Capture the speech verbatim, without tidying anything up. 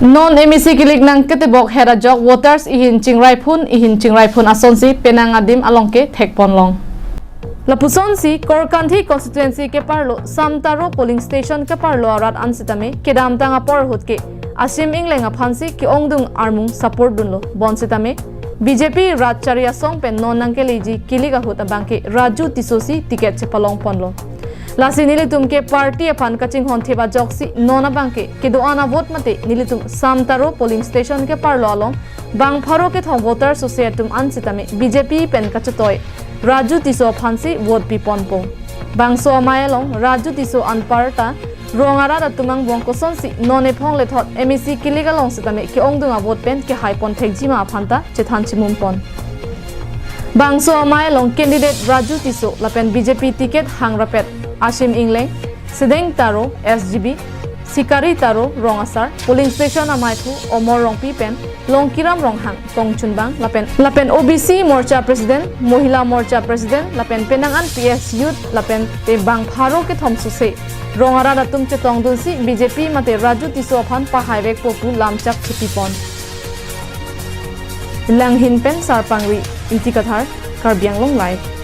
Non MAC kilik nangketebok het ajok voters ihin chingrai phun, ihin chingrai phun asonsi penang adim along ke thekpon long. Lapusonsi Korkanthi constituency keparlo Samtaro polling station keparlo arat ansitame kedamtang apor ahut ke Ashim Engleng aphansi ke-ongdung armung support dunlo. Bonsitame BJP rat chari asong pen non nangkeleji kilik ahut abangke Raju Tisso si ticket chepalong ponlo. Lasi nelitum ke party aphan kachinghon thip ajoksi non abangke kedo-an avote mate nelitum Samtaro polling station keparlo along bang pharo kethom voter sose atum ansitame BJP pen kachetoi Raju Tisso aphansi vote piponpo. Bangso amei along Raju Tisso anparta rong arat atum angbong kosonsi non ephong lethot MAC kilik along sitame ke-ongdung avote pen kehai pon thekjima aphanta chethan chimumpon. Bangso amei along candidate Raju Tisso lapen BJP ticket hangrapet Ashim Engleng, Sedeng Taro, SGB, Sikari Taro, Rong Asar, polling station amaiphu Omor Rongpi pen Longkiram Ronghang, Tongchunbang, lapen, lapen OBC Morcha President, Mohila Morcha President, lapen penang an PS Youth, lapen te bang pharo kethom sose rong arat atum chetongdunsi BJP mate Raju Tisso aphan pahaivekpo pu lamchak chepipon. Langhin pen Sarpangri, Ingti Kathar, Karbi Anglong Live.